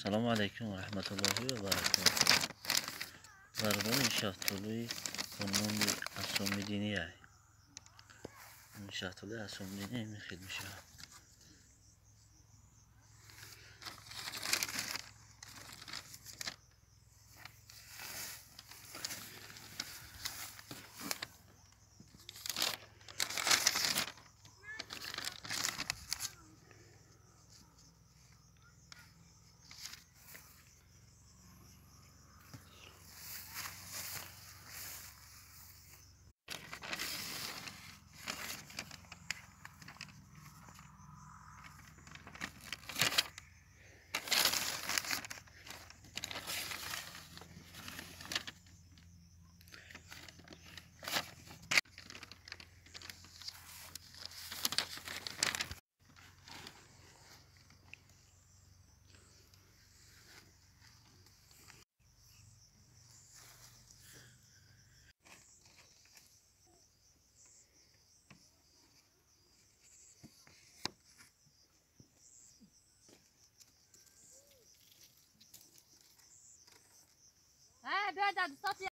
Салому алайкум ва раҳматуллоҳи ва баракотуҳ. Барбони шафтолуи бо номи Асомидинияй. Шафтолуи Асомидиния мехел мешавад. Ай, беда, достаточно.